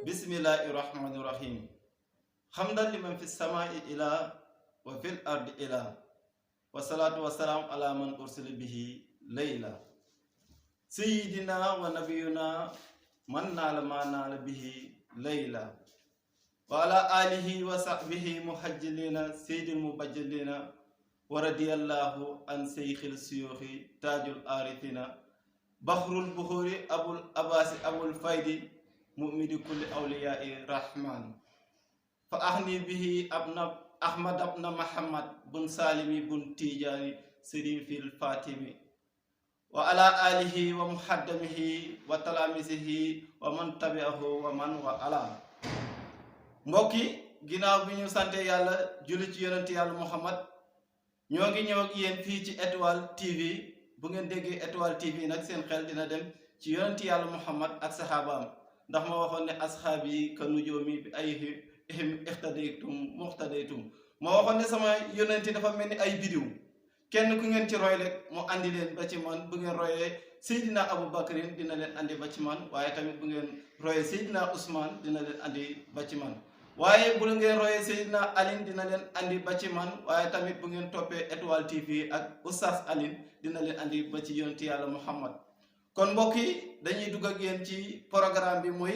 bismillahi rahmani rahim hamdan liman fi samai ila wa fil ardi ila wa salatu wa salam ala man ursila bihi layla sayyidina wa nabiyuna man nala ma nala bihi layla wa ala alihi wa sahbihi muhajjilina sayyidil mubajjilina wa radiyallahu an seykhil suyuhi tajul arifina bahrul buhuri abul abasi abul faydi mu'midi kulli awliyai rahman fa ahni bihi ahmad abna muhammad bun salimi bun tijani sirin fil fatimi wa ala alihi wa muhaddamihi wa talamisihi wa man tabi'ahu wa man wa ala mbokki ginnaaw bi ñu sante yàlla julli ci yonent yàlla muhammad ñoo ngi ñëw ak yéen fii ci Étoile TV bu ngeen déggee Étoile TV nag seen xel dina dem ci yonent yàlla muhammad ak saxaabaam ndax ma waxoon ne asxaabi ka nujoomi bi ay ixtadaytum muxtadaytum ma waxoon ne sama yonenti dafa mel ni ay bidiw kenn ku ngeen ci roy rek mu andi leen ba ci man bu ngeen royee Seydina Abu Bakrin dina leen andi ba ci man waaye tamit bu ngeen royee Seydina Ousmane dina leen andi ba ci man waaye bu ngeen royee Seydina Aline dina leen andi ba ci man waaye tamit bu ngeen toppee Étoile TV ak Oustaz Aline dina leen andi ba ci yonenti yàlla Muhammad kon mbokk yi dañuy dugg ak yéen ci programme bi muy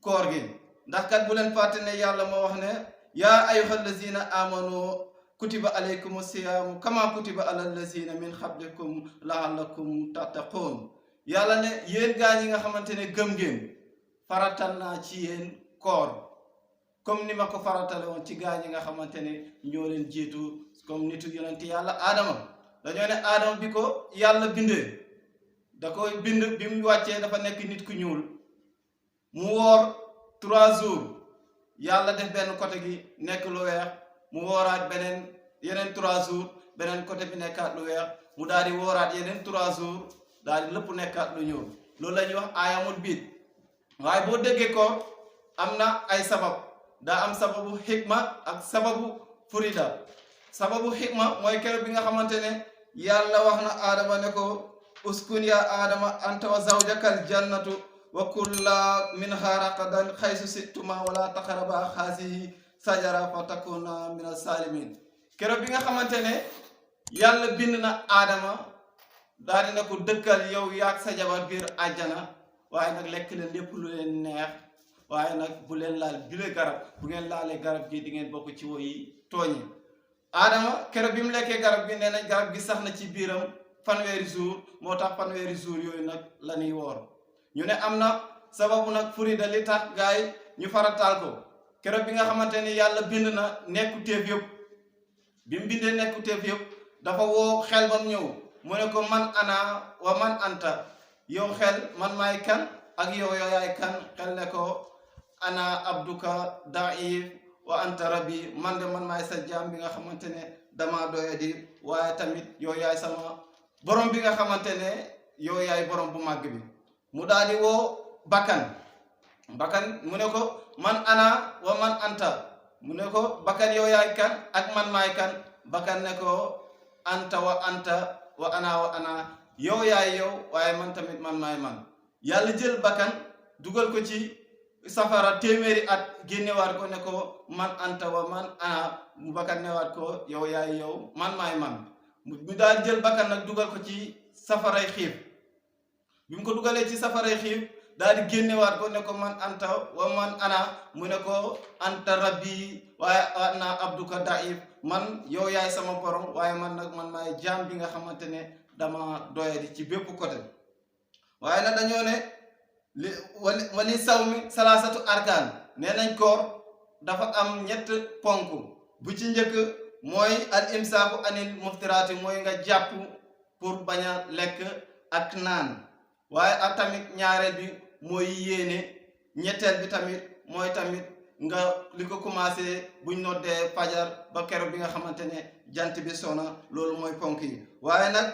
koor gi ndax kat bu leen fàtte ne yàlla moo wax ne yaa ayyuhal lazina amanu kutiba alaykum siyaamu kama kutiba alal lazina min qablikum la'allakum tattaqun yàlla ne yéen gaa ñi nga xamante ne gëm ngeen faratal naa ci yéen koor comme ni ma ko faratale woon ci gaa ñi nga xamante ne ñoo leen jiitu comme nitu yonent yàlla aadama dañoo ne aadama bi ko yàlla bindee da koy bind bi mu wàccee dafa nekk nit ku ñuul mu woor 3 jours yàlla def benn côté gi nekk lu weex mu wooraat yeneen 3 jours beneen côté bi nekkaat lu weex mu daal di wooraat yeneen 3 jours daal di lépp nekkaat lu ñuul loolu la ñuy wax aayamul biit waaye boo déggee ko am na ay sabab daa am sababu xikma ak sababu furida sababu xikma mooy keroog bi nga xamante ne yàlla wax na aadama ne ko uskun ya adama anta wa zawjakal jannatu wa kulla minha raqadan xaysu sittuma wala taqraba hazihi sajara fa takuna min as-salimin keroog bi nga xamante ne yàlla bind na aadama daal dina ko dëkkal yow yaag sa jabar biir àjjana waaye nag lekk leen lépp lu leen neex waaye nag bu leen laal bile garab bu ngeen laalee garab gi di ngeen bokk ci woyi tooñi aadama keroog bi mu lekkee garab gi nee nañ garab gi sax na ci biiram fanweeri jour moo tax fanweeri jour yooyu nag la ñuy woor ñu ne am na sababu nag furida li tax gaay ñu farataal ko keroog bi nga xamante ni yàlla bind na nekkuteef yëpp bi mu bindee nekkuteef yëpp dafa woo xel bam ñëw mu ne ko man ana wa man anta yow xel man maay kan ak yow yaay kan xel ne ko ana abduka daif wa anta rabbi man de man maay sa jaam bi nga xamante ne dama doyadi waaye tamit yow yaay sama borom bi nga xamante ne yow yaay borom bu màgg bi mu daal di woo bakkan mu ne ko man ana wa man anta mu ne ko bakkan yow yaay kan ak man maay kan bakkan ne ko anta wa ana yow yaay yow waaye man tamit man maay man yàlla jël bakkan dugal ko ci safara téeméeri at génnewaat ko ne ko man anta wa man ana mu bakkan newaat ko yow yaay yow man maay man mu daal jël bakkan nag dugal ko ci safaray xiif bi mu ko dugalee ci safaray xiif daal di génnewaat ko ne ko man anta wa man ana mu ne ko anta rabbi waaye ana abduka daif man yow yaay sama borom waaye man nag man maay jaam bi nga xamante ne dama doyadi ci bépp côté waaye nag dañoo ne wali sawmi salaasatu arkaan nee nañ koor dafa am 3 ponk bu ci njëkk mooy al imsaaku anil muftiraati mooy nga jàpp pour bañ a lekk ak naan waaye ak tamit ñaareel bi mooy yéene ñetteel bi tamit mooy tamit nga li ko commencé buñ noddee fajar ba keroog bi nga xamante ne jant bi sona loolu mooy ponk yi waaye nag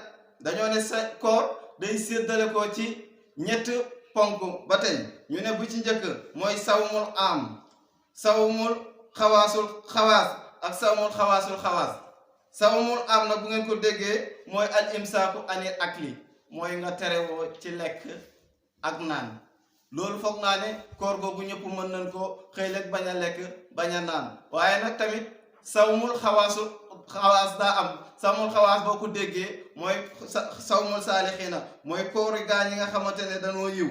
dañoo ne sa koor day séddale ko ci ñett ponk ba tey ñu ne bu ci njëkk mooy sawmul am sawmul xawaasul xawaas ak sawmul xawaasul xawaas sawmul am nag bu ngeen ko déggee mooy al imsaaku anil akli mooy nga terewoo ci lekk ak naan loolu foog naa ne koor googu ñëpp mën nañ ko xëy lekk bañ a lekk bañ a naan waaye nag tamit sawmul xawaas daa am sawmul xawaas boo ko déggee mooy sawmul saalixiina mooy koori gaa ñi nga xamante ne dañoo yiw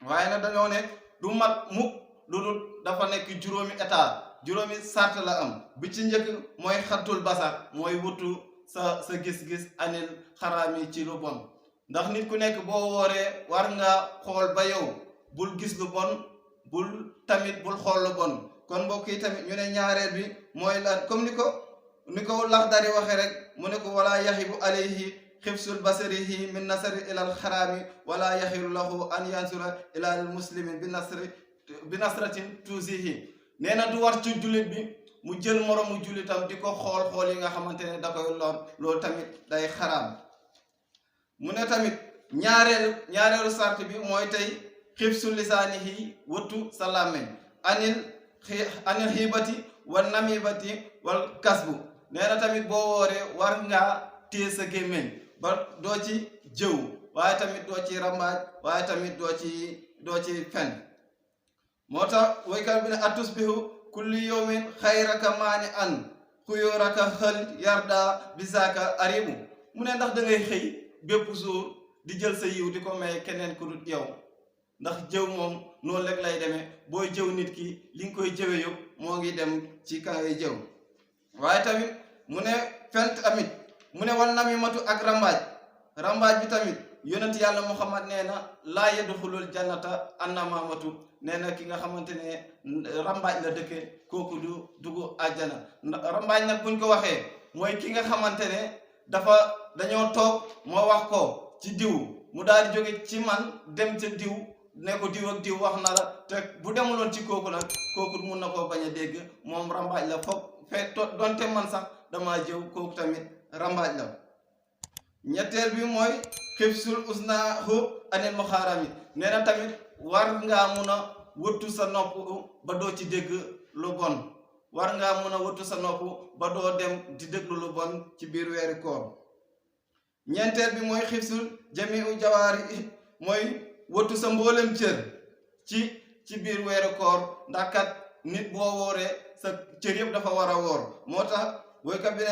waaye nag dañoo ne du mat mukk lu dul dafa nekk juróomi juróomi sart la am bi ci njëkk mooy xattul basar mooy wutu sa gis-gis anil xaraam yi ci lu bon ndax nit ku nekk boo wooree war nga xool ba yow bul gis lu bon bul xool lu bon kon mbokk yi tamit ñu ne ñaareel bi mooy lan comme ni ko Laxdari waxe rek mu ne ko wala yaxibu alayhi xifsul basarihi min nasari ilal xaraami wala yaxiru lahu an yansura ilal muslimin bi nasratin tuusihi nee na du war ci jullit bi mu jël moromu jullitam di ko xool yi nga xamante ne da koy lor loolu tamit day xaraam mu ne tamit ñaareelu sart bi mooy tey xifsul lisaanihi wëttu sa làmmeñ anil xiibati wal namibati wal kasbu nee na tamit boo wooree war ngaa téye sa gémmiñ ba doo ci jëw waaye tamit doo ci rambaaj waaye tamit doo ci fen moo tax woykat bi ne atusbihu kulli yawmin xayraka maani an xuyóoraka xël yarda bisaaka aribu mu ne ndax da ngay xëy bépp jour di jël sa yiw di ko may keneen ku dut yow ndax jëw moom noonu rek lay demee booy jëw nit ki li nga koy jëwe yëpp moo ngi dem ci kawee jëw waaye tamit mu ne fent tamit mu ne wan namimatu ak rambaaj bi tamit yonent yàlla Muhammad nee na laa yadxulul jannata annamamatu nee na ki nga xamante ne rambaaj la dëkke kooku du dugg àjjana rambaaj nag buñ ko waxee mooy ki nga xamante ne dañoo toog moo wax ko ci diw mu daal di jóge ci man dem ca diw ne ko diw ak diw wax na la te bu demuloon ci kooku nag kooku mun na koo bañ a dégg moom rambaaj la foog donte man sax dama jëw kooku tamit rambaaj la ñetteel bi mooy xifsul usnaahu anil muxaarami nee na tamit war ngaa mun a wëttu sa nopp ba doo ci dégg lu bon war ngaa mun a wëttu sa nopp ba doo dem di déglu lu bon ci biir weeri koor ñeenteel bi mooy xifsul jamiu jawaari mooy wëttu sa mboolem cër ci biir weeri koor ndax kat nit boo wooree sa cër yëpp dafa war a woor moo tax woykat bi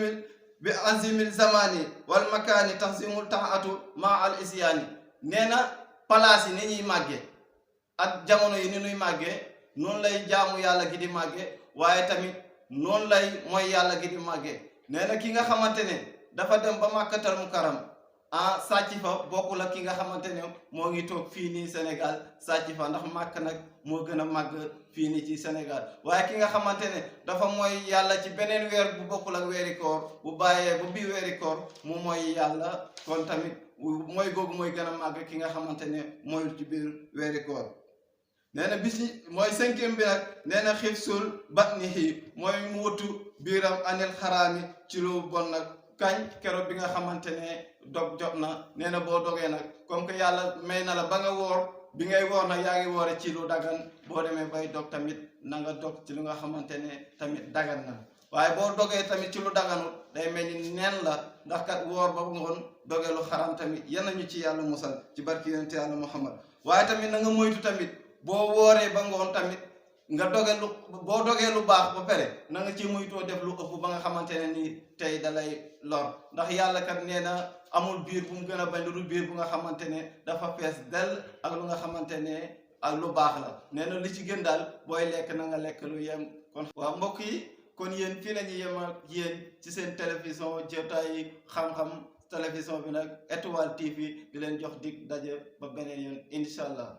ne bi azimil zamani wal makaani taxsimul taatu ma al isyaani nee na palaas yi ni ñuy màgge ak jamono yi ni ñuy màgge noonu lay jaamu yàlla gi di màgge waaye tamit noonu lay mooy yàlla gi di màgge nee na ki nga xamante ne dafa dem ba màkkatal mu karam sàcc fa bokkul ak ki nga xamante ne moo ngi toog fii nii Sénégal sàcc fa ndax màkk nag moo gën a màgg fii nii ci Sénégal waaye ki nga xamante ne dafa mooy yàlla ci beneen weer bu bokkul ak weeri koor bu bàyyee bu bii weeri koor mu mooy yàlla kon tamit mooy googu mooy gën a màgg ki nga xamante ne mooy ci biir weeri koor nee na bisi mooy cinquième bi nag nee na xifsul batnihi mooy mu wëttu biiram anil xaraami ci lu bon nag kañ keroog bi nga xamante ne dog jot na nee na boo dogee nag comme que yàlla may na la ba nga woor bi ngay woor nag yaa ngi woore ci lu dagan boo demee bay dog tamit na nga dog ci lu nga xamante ne tamit dagan na waaye boo dogee tamit ci lu daganul day mel ni neen la ndax kat woor ba ngoon dogee lu xaram tamit yan nañu ci yàlla musal ci barki yonent yàlla Muhammad waaye tamit na nga moytu tamit boo wooree ba ngoon tamit nga boo dogee lu baax ba pare na nga ci moytoo def lu ëpp ba nga xamante ne ni tey dalay lor ndax yàlla kat nee na amul biir bu mu gën a bañ lu dul biir bu nga xamante ne dafa fees del ak lu nga xamante ne ak lu baax la nee na li ci gën daal booy lekk na nga lekk lu yem kon waaw mbokk yi kon yéen fii la ñu yem ak yéen ci seen télévision jotaay xam-xam télévision bi nag Étoile TV di leen jox dig daje ba beneen yoon incha allah